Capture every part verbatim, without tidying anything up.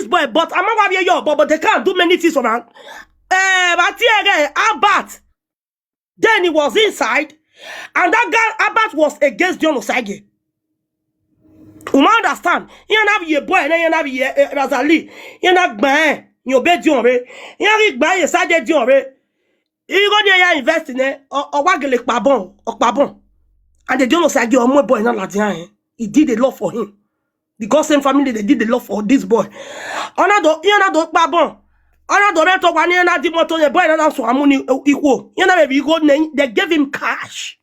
But, but a ma wa vbiẹ ye obọ, but they can't do many things around. Eh, but here again, Albert, then he was inside, and that guy, Albert, was against Dion Osagie. U ma understand? Iran na vbiẹ boy na, iran na vbiẹ, eh, Razali, iran na gba ẹn, yan obọ Dion rre. Iran ghi gba ẹn ye side Dion rre. Igho ni ya invest nẹ, ọ, ọ wa gele kpabọn, ọ kpabọn. And Dion Osagie, ọ mu boy na ladian ẹn. He did a lot for him. The God same family, they did a lot for this boy. Ọ na do, iran na do kpabọn. Ọ na do rẹ to wa ni, iran na di moto ye boy na, na suẹn mu ni, eh, ikhuo. Iran na vbe vbe igho nẹ, they gave him cash.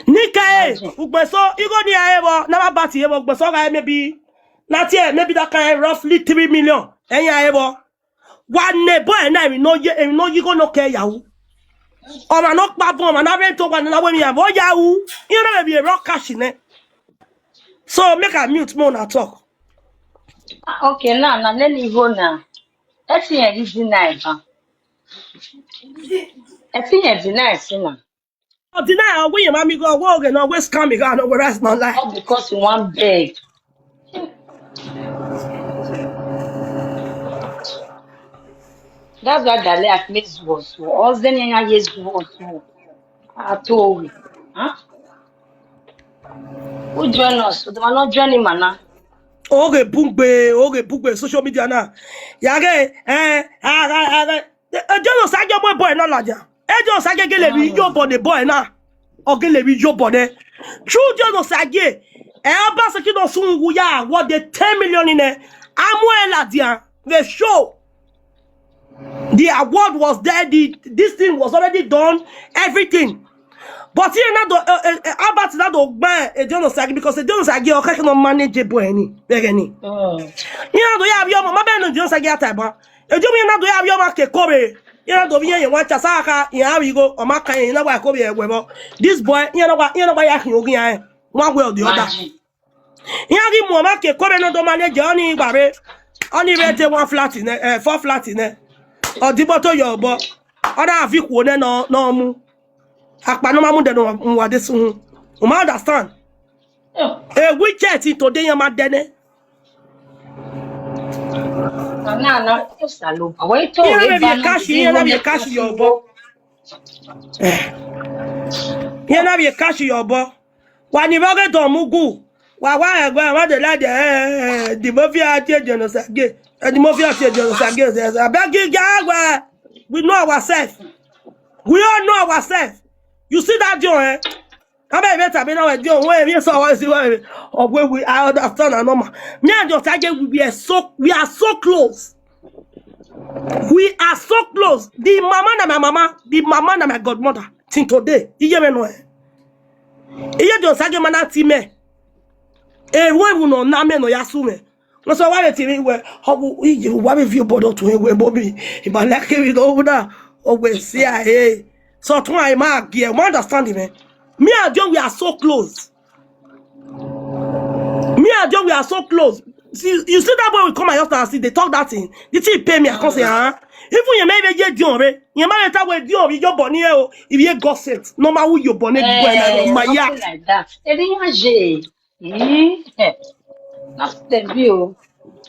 Nike, ugbeso, igho ni a he vbọ, na ma bat he vbọ, ugbeso gha maybe, na tie, maybe that kind roughly three million. Ẹyan he vbọ. Wa ne boy na emwi ne ọ ye, emwi ne ọ ye igho nọ kẹ ya ru. Ọmwa ne ọ kpabọn, ọmwa na rent owa na, na wẹ emwi ya vbe ọ ya ru. Iran na vbe vbiẹ rọ cash nẹ. So make I mute, mo na talk. Ah, okay, now, now let me go now. Let's see if this deny, huh? Let's see if deny, see now. Ọ deny, ọ wẹ iye ma mi go, ọ wẹ oghe na, ọ wẹ scam igha na, ọ wẹ rice na lie. All because you wan beg. That's why Dale has made zuwọ zuwọ. Ọ zẹ ne iran ye zuwọ zuwọ. A to we. Huh? Who join us? The one not joining, man. Oghe bun gbe, oghe bun gbe social media na. Ya ghe, eh, agha, agha. Dion Osagie mu boy na ladian. Dion Osagie gele vbe iyobọ ne boy na. Ọ gele vbe iyobọ nẹ. True Dion Osagie, ẹ, Obaseki ne ọ sunu wu ya award ten million nẹ. A mu ẹn ladian vbe show. The award was there, the, this thing was already done, everything. But iran na do, eh, eh, eh, Albert na do gba Dion Osagie, because Dion Osagie, ọ khẹke ne ọ manage boy ni, vbe ẹghẹ ni. Mm. Iran na do ya vbiẹ ọmwa, ma bẹghe ne Dion Osagie a ta ẹban. Dion, iran na do ya vbiẹ ọmwa ke eko vbe, iran na do vbiẹ ye one chance, a kha, iran vbe igho, ọ ma kan iran, iran na wa eko vbe ẹwẹ vbọ. This boy, iran na wa, iran na wa ya khian oghian ẹn, one way or the other. Imagine. Iran ghi mu ọmwa ke eko vbe ne ọ do manage, ọni gba rre, ọni rre te one flat nẹ, eh, four flat nẹ. Ọ di moto ye obọ, ọ na viọ ikhuo nẹ ne ọ, ne ọ mu. Akpa ne ọ ma mu dẹ ne uwa de sun. U ma understand? Yeah. A wheelchair till today iran ma dẹ nẹ. Na, na, na, Osanobua, wẹ to. Iran na vbiẹ cash, iran na vbiẹ cash ye obọ. Eh. Iran na vbiẹ cash ye obọ. Wa ni vbe ọghe dọmọ ugu. Wa wa ẹguẹ, wa de like the, eh, the mafia tie Dion Osagie. Eh, the mafia tie Dion Osagie. I beg you, guys, we, we know ourselves. We all know ourselves. You see that Dion, eh? How many meter be now, Dion? Where we saw, where is it? Where we, I understand and normal. Me and Dion Osagie, we, we are so, we are so close. We are so close. The mama na my mama, the mama na my godmother. Till today, iye me no eh. Iye Dion Osagie ma na ti mẹ. Ewu ewu nọ na mẹ nọ ya su mẹ. No so wa vbe ti mi wẹ, ọ wu iye wa vbe viọ obọ dọ tuẹ wẹ, bobi. Iba like we do na. Ọ wẹ si a he. So tun I ma gie, ma understand me. Me and Dion, we are so close. Me and Dion, we are so close. See, you see that boy will come my house and see, they talk that thing. The thing pay me, I can't say, huh? Even you may be ye Dion, re. You may tell where Dion, you born here, oh, if you got sent. No matter who you born, eh, boy, na, eh, ma ya. Something like that. Ebi ya je. Mm. Eh. That's the view.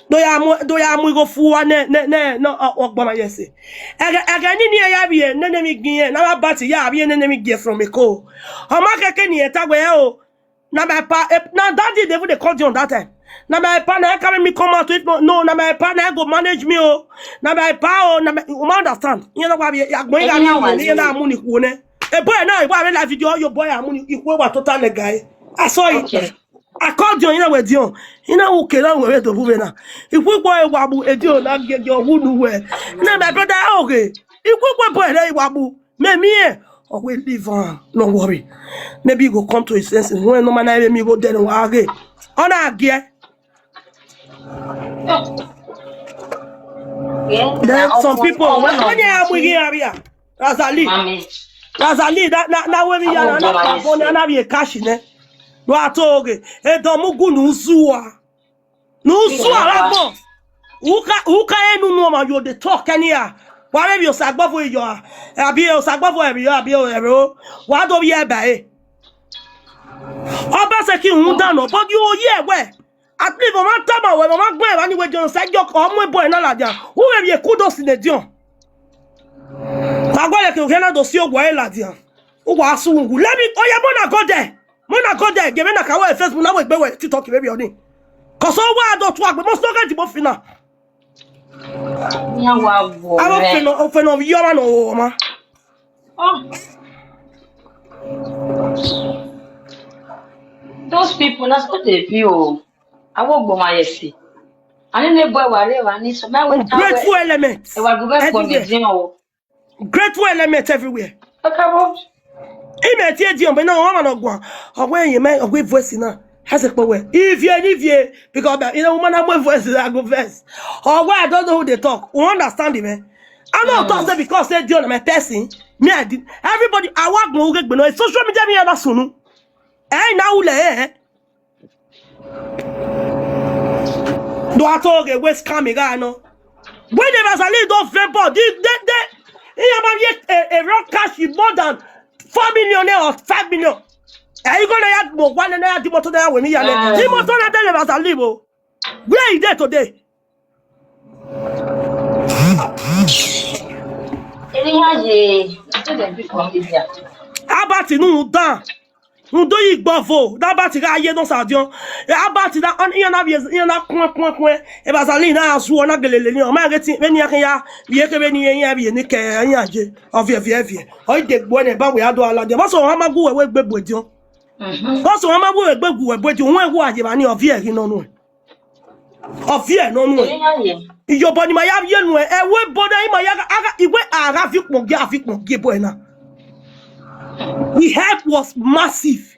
Do ya mu, do ya mu igho fu wa ne, ne, ne, no, ọ, ọ gba ma yese. Ẹghẹ, ẹghẹ ni ni ya vbiẹ, nene mi gie, na ma bat ya vbiẹ, nene mi gie from Eko. Ọ ma keke ni eta wẹ o. Na my pa, eh, na daddy dey even dey call Dion that time. Na my pa na carry me come out, if no, no, na my pa na go manage me o. Na my pa o, na my, you ma understand. You know what, agbon ya ni, you na mu ni kuo ne. A boy now, if I real life video, your boy, I mu ni, you wa total guy. I saw it. Okay. I called Dion, you know where Dion. You know who came out with the movie now. If we boy, wa bu, eh, Dion, na get your who do well. Now my brother, okay. If we boy, boy, na wa bu. Me, me, eh. Oh, we leave on. No worry. Maybe he go come to his senses. When no man, I me go there, no, again. On again. Yeah, then some people, when you are with here, Razali. Mommy. Razali, that, that, that way me, yeah, na, na, na, na, be a cash, ne? Do atoge. E do mu gu nu zua. Nu zua, la gbọ. Uka, uka enu nu ma yo dey talk any ya. Wa re bi Osagbọvo yo a. Abi Osagbọvo ẹre yo, abi ẹre o. Wa do bi ẹ ba e. Obaseki run down, but you hear where? At least, ọ ma tama wẹ, ọ ma gbẹn evba ni wẹ John Osagi ọ mu ebo ẹre na ladian. U vbe vbiẹ kudos ne John. Wa gualọ ke okhian na do si owa ẹre ladian. U wa sẹ uwu. Let me, oya, mona go there. Mona go there. Gie vbene a ka wẹ Facebook na, wẹ gbe wẹ TikTok vbe vbiẹ ọnii. Cause ọ wa do tu agbe, must not get the both final. Iran wa wo Aro rẹ. Ofena, ofena vbiẹ ọmwa nọ, ọmwa. Oh. Those people, na so they be o. Awo gboma yesi. Ani ne boy wa re wa ni so ma we ta we. Ungrateful element. E wa gu be gboma Everywhere. Din o. Ungrateful element everywhere. Okabo. Ime tie John, but no one no gua. Ọ wẹ ye me, ọ wẹ voice na. Has a power. Ivie, ivie, because you know, woman, I'm voice, I go first. Or why I don't know who they talk. We understand him, eh? I know talk say because say John my person. Me, I did. Everybody, I want no get no social media me na sunu. Eh, now le eh. Do I talk a waste coming guy no? When the Razali don't vent, but they they they he have a, a raw cash with more than four million or five million. Are you gonna have more one and a half the motor there when he had the motor that they Razali, bro? Where is there today? Eni iran ye, I tell them people media. Albert nu dan. Rhunmwuda igbe ọvo, ne Albert gha ye ne ọ sa diọn. Albert na, iran na vbiẹ, iran na kuẹn, kuẹn, kuẹn. Evba Zali na zuọ, na gele lele iran. Ọ ma ghe te vbene iran khian ya vbiẹ, ke vbene iran vbiẹ ni ke iran ye. Ọ viẹ, viẹ, viẹ. Ọ i de gbe ẹre ne eba wẹ a do a ladian. Vbọsẹ ọ ma gu wẹ wẹ egbe bu ediọn. Vbọsẹ ọ ma gu wẹ egbe gu wẹ bu ediọn. Wẹ gu a ye evba ni, ọ viẹ ghi nọ nuẹn. Ọ viẹ nọ nuẹn. Iyobọ ni ma ya vbiẹ nuẹn, ẹvbo ebo na ima ya gha, a gha, iwẹ a gha viọ ukpọn gie, a viọ ukpọn gie ebo na. The help was massive.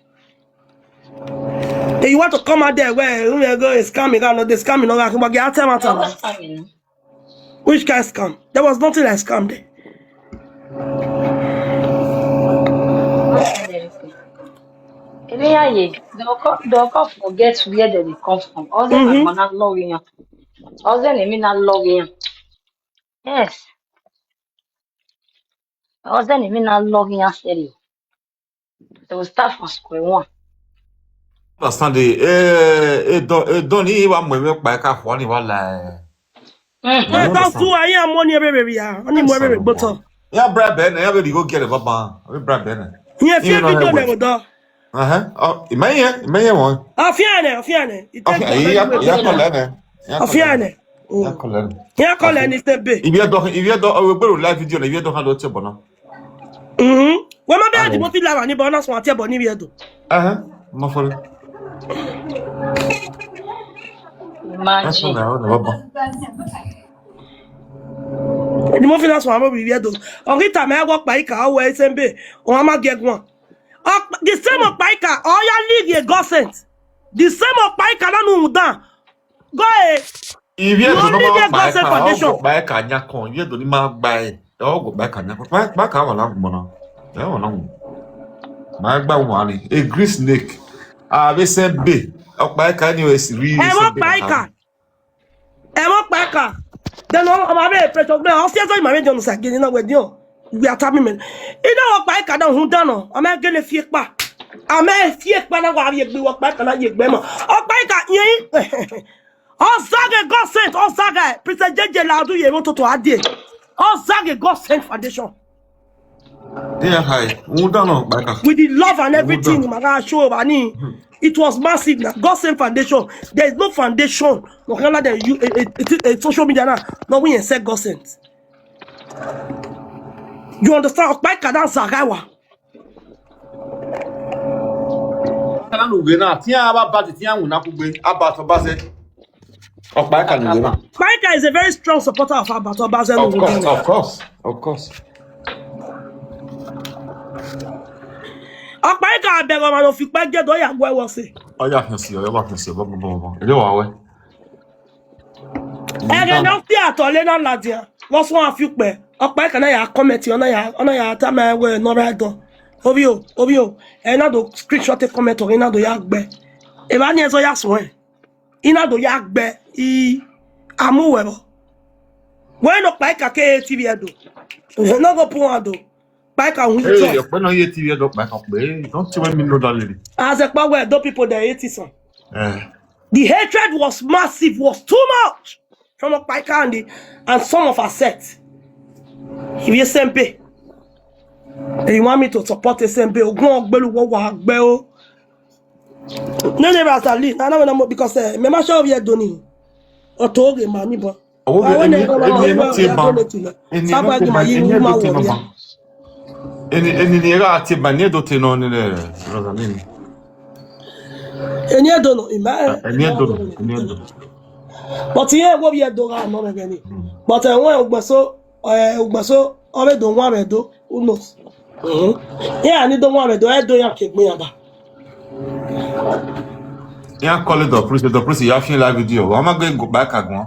And you want to come out there where, "Hmm, go scam me, no, they scam me, no, I can get a time out." Which kind of scam? There was nothing like scam there. Eni iran ye, they will come, they will come forget where they dey come from. All them Mm-hmm. Are gonna love you. Ọzọ ne emwi na lọghe iran. Yes. Ọzọ ne emwi na lọghe iran sẹrriọ. They will start from square one. Understand the, eh, eh, don, eh, don ni wa mu emwi kpa ka fo ni wa la, eh. Mm-hmm. Eh, that's true. I am money everywhere. Only more everywhere, but, uh, Ya bribe ne, ya be go get the baba. We bribe ne. Yeah, if you video never do. Uh-huh. Oh, imeye, imeye one. Afiane, afiane. Afiane, ya, ya call her ne. Ya call her. Afiane. Ya call her. Ya call her ni sebe. If you don't, if you don't, we go live video, if you don't have to tell, no. Mm-hmm. Wẹ ma bẹ di mo fi lava ni bọ na sọn ati ẹbọ ni vbiẹ do. Uh-huh. Ma fọlẹ. Imagine. Ẹ sọ na, ọ na bọ. Ni mo fi na sọn amo vbiẹ do. Ọ ghi tama ẹre wẹ Ọkpaika, ọ wẹ Isembe, ọ ma gie guan. Ọ, the same Ọkpaika, ọ ya leave ye godsend. The same Ọkpaika na nu dan. Go e. Ivie do no ma Ọkpaika, Ọkpaika nya kọn, ivie do ni ma gba e. Ọ go Ọkpaika nya kọn. Ọkpaika wa la gbọn na. Ẹ wa la gbọn. Ma gba wa ni. A green snake. A vbe sẹ be. Ọkpaika ni o esi ri. Ẹ wa Ọkpaika. Ẹ wa Ọkpaika. Then ọ ma be pressure gbe. Ọ si ẹzọ ma be jọ nusa gini na wẹ diọ. We are tapping men. Ina Ọkpaika na hun dan nọ. Ọ ma gele fi ekpa. A ma fi ekpa na wa ye gbe Ọkpaika na ye gbe ma. Ọkpaika yen. Ọ zaghe godsend, ọ zaghe, Princess J J la ọdun ye emọ toto a die. Ọ zaghe godsend foundation. Yeah, hi. Udan no, Ọkpaika. With the love and everything, Udan. Ma gha show bani. It was massive na. Godsend foundation. There is no foundation. No can let you a, a, a, a social media now. No, we accept godsend. You understand? Ọkpaika dan zaghe wa. Kana nu ghe na, tian aba bat, tian wuna kugbe, aba to base. Ọkpaika ni ghe na. Ọkpaika is a very strong supporter of Albert Obaze. Of course, of course, of course. Ọkpaika abẹghe ọmwa ne ọ fi ikpa gie do ya gu ẹre ọse. Ọ ya fian si, ọ ya wa fian si, bọ, bọ, bọ, bọ. Ede wa wẹ. Ẹghẹ ne ọ fi atọ le na ladian, vbe ọ suẹn fi ukpẹ, Ọkpaika na ya comment, ọ na ya, ọ na ya tama wẹ nọ ra dọn. Ovbi o, ovbi o, ẹ na do screenshot comment, ọ na do ya gbe. Evba ni ẹzọ ya suẹn. I na do ya gbe, I amu wẹ vbọ. Wẹ ne Ọkpaika ke T V Edo. No go put one do. Ọkpaika win. Hey, top. Ọkpẹ nọ ye T V Edo Ọkpaika kpe. Don't you want me know that lady? As a power, Edo people, they hate this one. Eh. The hatred was massive, was too much from Okpaikandi and some of our set. If you Sempe, and you want me to support Sempe, ogun ogbelu wo wa gbe o. No, no, Razali, no, no, no, because eh, me ma show you doni. Oto ge ma ni bo. Ọwọ vbe eni eni eno tie ban. Eni eno tie ban, eni eno tie ban. Eni eni ni era tie ban, ni edo te nọ ni le Rosaline. Eni edo nọ ima. Eni edo nọ, eni edo. But iye wo bi edo gha nọ mẹ gẹni. But ẹwọn ugbeso, ugbeso ọ vbe do wan vbe do, who knows? Iran ni do wan vbe do, ẹ do iran ke egbe iran ba. Iran call it the priest, the priest, you have seen live video. Wa ma gbe go back agbọn.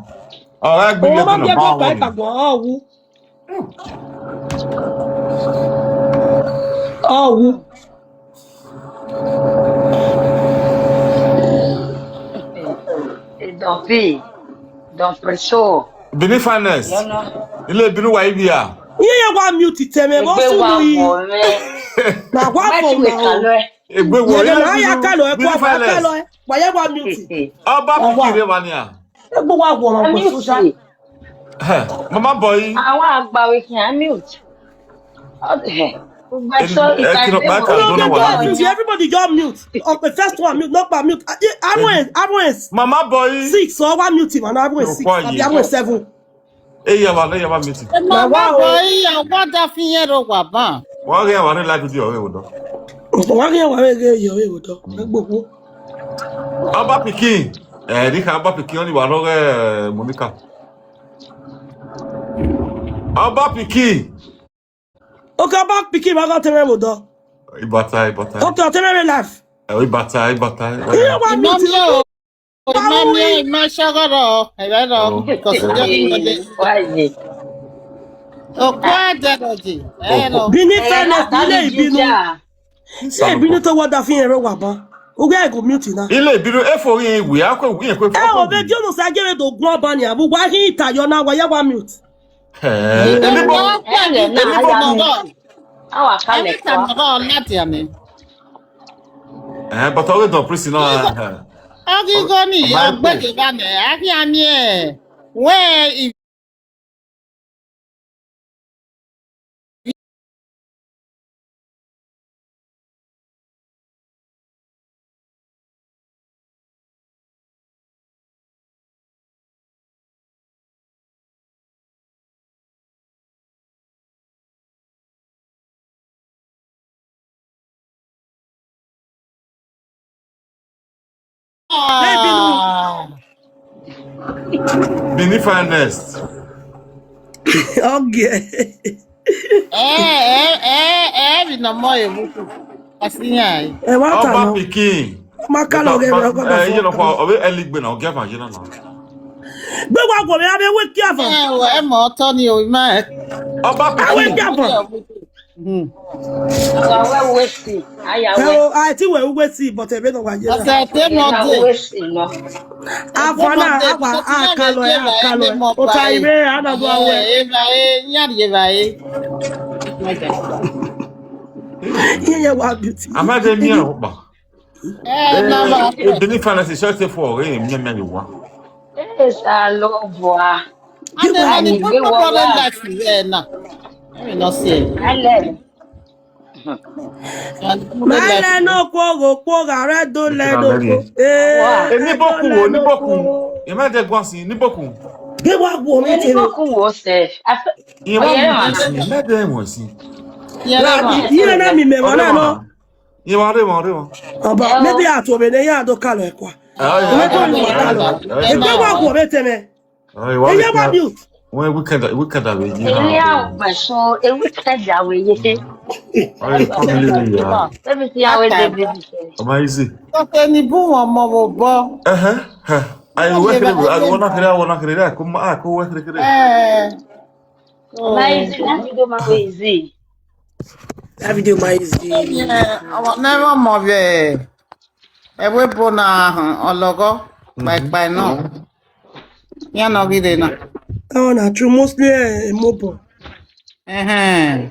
Ọ gha gbe iye do nọ ba wọ ni. Ọ wu. Ọ wu. Don P, Don Preso. Bini Finest. Ile binu wa ibi a. Iye ya wa mute tẹmẹ, vbọ sunu yi. Na wa fo ma o. Egbe wo. Ye na ya kalo ẹ, kwa wa kalo ẹ. Wa ya wa mute. Ọba Pikin rre wa nia. Egbe wa wo ma ko soja. Mama boy. Àwọn àgbà we can mute. Everybody just mute. Okay, first one mute, not by mute. I want, I want. Mama boy. Six, so I want mute him, and I want six. I want seven. Eya wa, eya wa mute. Mama boy, I want that thing here over ban. Wa ghe wa re live video re wo do. Wa ghe wa re ghe yo re wo do. Egbe wo. Ọba Pikin. Eh, di ka Ọba Pikin, oni wa rọghẹ Monica. Ọba Pikin. Okay, Ọba Pikin, ma gha tẹmẹ vbe odọ. Ibata, ibata. Okay, ọ tẹmẹ vbe live. Eh, ibata, ibata. Iye wa mute. Imami, ima shọgọrọ, ẹrọ, because you just know this. Okwa dẹrọji, ẹrọ. Bini Finest, ile ibinu. Ye binu to wa da fi ẹre wa ba. Uga ego mute na. Ile binu efo yin wi, akwe wi, ekwe fo. E o be di unu sa gere do gun ọba ni, abu wa hin ta yo na, wa ya wa mute. Eh, eni bo, eni bo. Awa kale kwa. Eni ta nọgọ lati ame. Eh, but always don prison na. Ọgigho ni ya gbẹdẹ ba mẹ, a khian miẹn. Wẹ i Bini Finest. Okay. Eh, eh, eh, eh, we no more ewu. Asiyan. E wa ta Ọba no. Pikin. Ma ka lọ ghe, ọgọ, eh, you know, for, ọbẹ ẹligbe na, ọgẹ avan ye na na. Gbe wa wo me, a be wake you up. Eh, we mo tọ ni o, ma. Ọba Pikin. Wake you up. Hmm. Awa wẹ wesi, aya wẹ. Ẹ o, a ti wẹ wesi, but ebe no wa ye. Ọsẹ te mọ de. Wesi nọ. Afana, awa, a ka lọ, a ka lọ. O ta ibe, a na do awe. Eva e, ya ri eva e. Iye ya wa beauty. Ama de mi o pa. Eh, no, no. Bini Finest, short for, eh, mi mi wa. Eh, sa lo bua. Ani, ani, gbogbo problem life we na. Let me not say. Ale. Ma lẹ nọ kuo gho kuo gha rre do lẹ do kuo. Eh, eni boku wo, eni boku. Ye ma de gua si, eni boku. Ge wa wo mi te. Eni boku wo se. Ye ma de mo si. Ye na mi me wa na no. Ye wa re wa re wa. Ọba, maybe a to be ne ya do ka lọ ẹkua. Egbe wa wo mi te me. Ẹ yẹ wa mute. Wẹ weekend, weekend avbe ye. Eni a gbe so, e weekend avbe ye. Ọmọ easy. Ọkẹ ni bu wọn ọmọ vbe obọ. Ẹhẹn. Ayi wẹ kere, ayi wọ na kere, wọ na kere, ko ma, ko wẹ kere kere. Eh. Ma easy, na video ma wẹ easy. That video ma easy. Ọmọ ne ọmọ vbe ẹvbo ebo na họn ọlọghọ kpaekpae nọ. Iran nọ ghi rre na. That one na true, mostly eh, mobile. Ẹhẹn.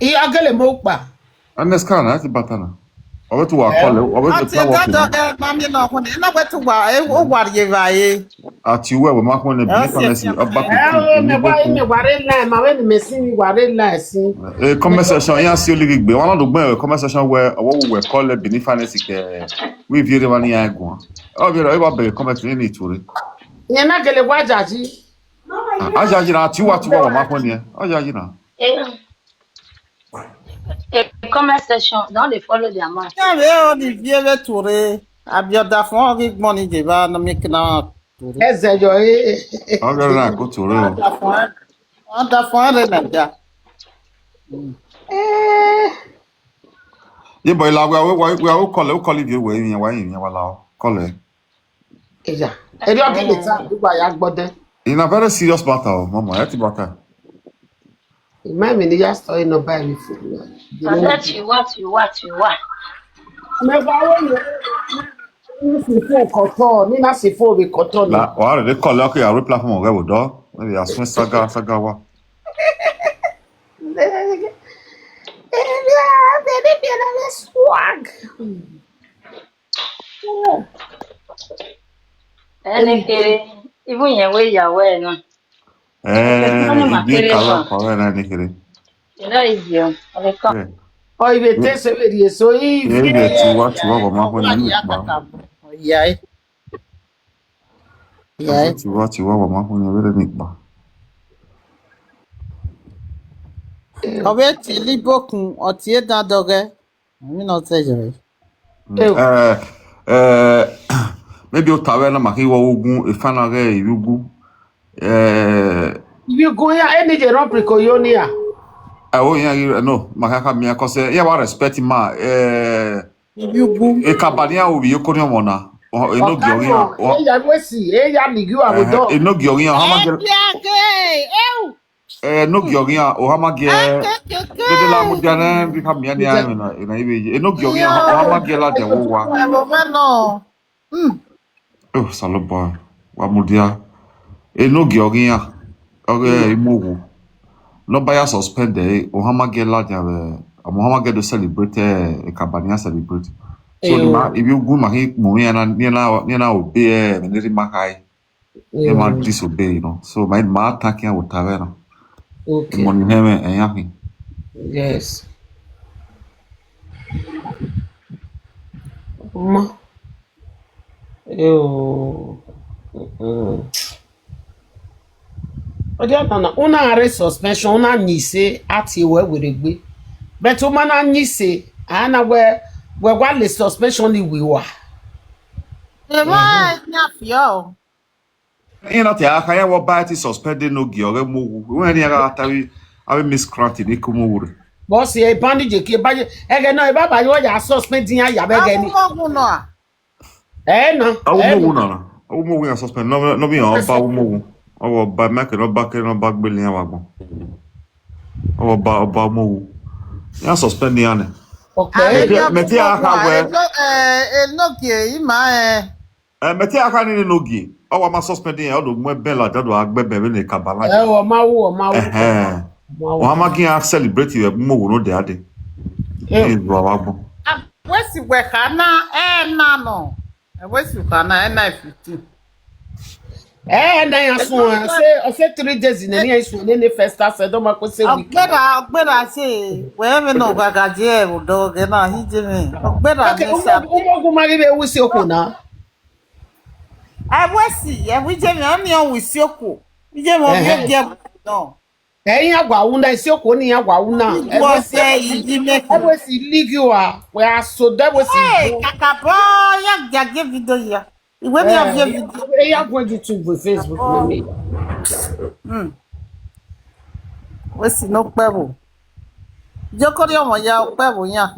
I a gele mo kpa. Aneska na ti bata na. Ọ vbe tu wa call, ọ vbe Ati plan work dada na. Ẹ ma mi na khun. Na we tu wa, e o wa rhie vba e. Ati uwẹ wẹ ma khun ne Benin Finance, ọ back with you. Ẹ o, mẹ wa, mẹ wa re line, ma vbe ni mẹ si, mẹ wa re line si. Eh, comment section, iran si olivigbe. Wan na do gbẹn comment section wẹ, ọ wo wẹ call Benin Finance kẹ. We viere wa ni ya guan. Ọ viere, ọ wa bẹghe comment ni ni ture. Yẹn na gele wa jaji. Ah, a jaji na, ati uwa, ati uwa, wa ma khun ni. Ọ jaji na. Comment section, don't they follow their man? Ya vbe ọ ni viẹ vbe tuorre. Abi ọdafọn ghi gbọn ni jeva nọ mi kina tuorre. Ẹzẹ yọ e. Ọ gẹrẹ na ko tuorre o. Ọdafọn, ọdafọn rẹ na ja. Eh, Ye boy la, we are, we are, we are call, we call it, we are, we are, we are, we are, call it. Eya. Eri ọ gele ta, ugba ya gbọdẹ. In a very serious matter, oh, mama, ẹ ti baka. Imam ni ya story no buy me food. Unless you what, you what, you what. Me ba wo ni. Ni si fo kọtọ, ni na si fo be kọtọ ni. La, wa re call, okay, I will platform, okay, we do. Maybe I swing saga, saga wa. Baby, baby, baby, swag. Ẹni kere, even yẹn wẹ ìyàwó ẹ náà. Eh, Ẹni ma ibi kere kala kan. Kọrẹ na ni kere. You know, easy o. Ọ̀rẹ́ kan. Yeah. Ọ ibe te se vbe rhie so ivi. Ẹ ti wa ti wa wa ma kho ni ni kpa. Ọ ya e. Ya e. Ti wa ti wa wa ma kho ni vbe ni kpa. Ọ vbe tie libokun, ọ tie dan dọghẹ. Emwi ne ọ zẹ yọ re. Mm, eh, eh, maybe ota vbe na ma khin wọ ugun, efa na ghẹ ivbi ugun. Eh, Ivbi ugun ya, eni je run priko yo ni a. Ẹ o, iran ghi, no, ma kha kha miẹn, cause, eh, iran wa respect ma, eh, Ivbi ugun. Ekabanian ovbi iyoko ni ọmọ na. Ọ, enogie ọghe iran, ọ, Eya wesi, eya ni gi wa vbe ẹhẹn, odọ. Enogie ọghe iran, ọ ma gẹ, Ẹgbẹagẹ, eu. Eh, enogie ọghe iran, ọ ma gẹ, Akekeke. Dede la mudia nẹ, bi kha miẹn ni a, Enogie ọghe iran, ọ ma gẹ ladian vbe owa. Ẹvbo mwẹ nọ. Mm. Oh, Osanobua, wa mudia. Enogie ọghe iran, ọghe Imowu. Ne ọ ba ya suspend ẹre, ọ ma gẹ ladian vbe, ọ ma gẹ do celebrate, eh, Ekabanian celebrate. So, ni ma, ivbi ugun ma khin kpunu, iran na, iran na, iran na obey, eh, vbene erha ima khae. Iran ma disobey, you know. So, ma, ma attack iran vbe ota vbe na. Okay. Emọ ni hẹnmwẹ, ẹyan khin. Yes. Ma. Yo. Mm. Ọ dia nana, una rre suspension, una ni se a tie wẹ werriegbe. But u ma na ni se, a na wẹ, wẹ wa le suspension ni wi wa. Emwa, ẹhẹn, yan fiọ. Iran na te a kha ya wọ ba ti suspend enogie ọghe Imowu. Wẹ ni a gha ta avbe, avbe miscreant ni ke Imowu rre. Boss, e bandi je ke ba je, ẹghẹ nọ, e baba yo ya suspend iran ya vbe ẹghẹ ni. Imowu nọ a? Ẹ na, Ọ wu ẹ Imowu na. Na na. Ọ wu Imowu iran suspend. Nọ, nọ vbe iran ọba wu Imowu. Ọ vbe ọba Michael, nọ ba kere, nọ ba gbele iran vbe agbọn. Ọ vbe ọba, ọba Imowu. Iran suspend iran nẹ. Ọkpẹ. Mẹ te, mẹ te a kha wẹ. Enogie ima ẹ. Eh, mẹ te a kha nene enogie, ọ wa ma suspend iran, ọ do mu ẹbẹn ladian, ọ do gha gbe ẹbẹn vbene Ekabanian. Ẹ, ọ ma wu, ọ ma wu. Ẹhẹn. Ọ ma wu. Ọ ma gi iran celebrate vbe Imowu ne odẹ a dee. Eh. Ẹ vbe wa gbọn. Wẹ si wẹ kha na, ẹ na nọ. Ẹ wẹ si kha na, ẹ na fifteen. Ẹ na ya suẹn, ọ sẹ, ọ sẹ three days nẹ, ne iran suẹn nene first, a sẹ dọ ma ko sẹ week. Ọgbera, ọgbera se, wẹ vbe nọ gaga je ẹvbo dọghẹ na, hi je mwẹ. Ọgbera. Okay, ne sa. Umogun ma ghi vbe wu isi okhuo na. Ẹ wẹ si, ẹ wẹ je mwẹ, ọ ni ọ wu isi okhuo. I je mwẹ, ọ vbe Ẹhẹn. Die nọ. Ẹ iran wa wu na, isi okhuo ni iran wa wu na. Ẹ wẹ si, ẹ wẹ si ligi ua, wẹ a so dẹ wẹ si. Hey, kakabọ, ya gia ge video ya. Iwẹ ni a viẹ video. Ẹ ya gu YouTube, Facebook, mami. Hmm. Wẹ si ne okpẹvbo. Jokori ọmọ ya okpẹvbo yan.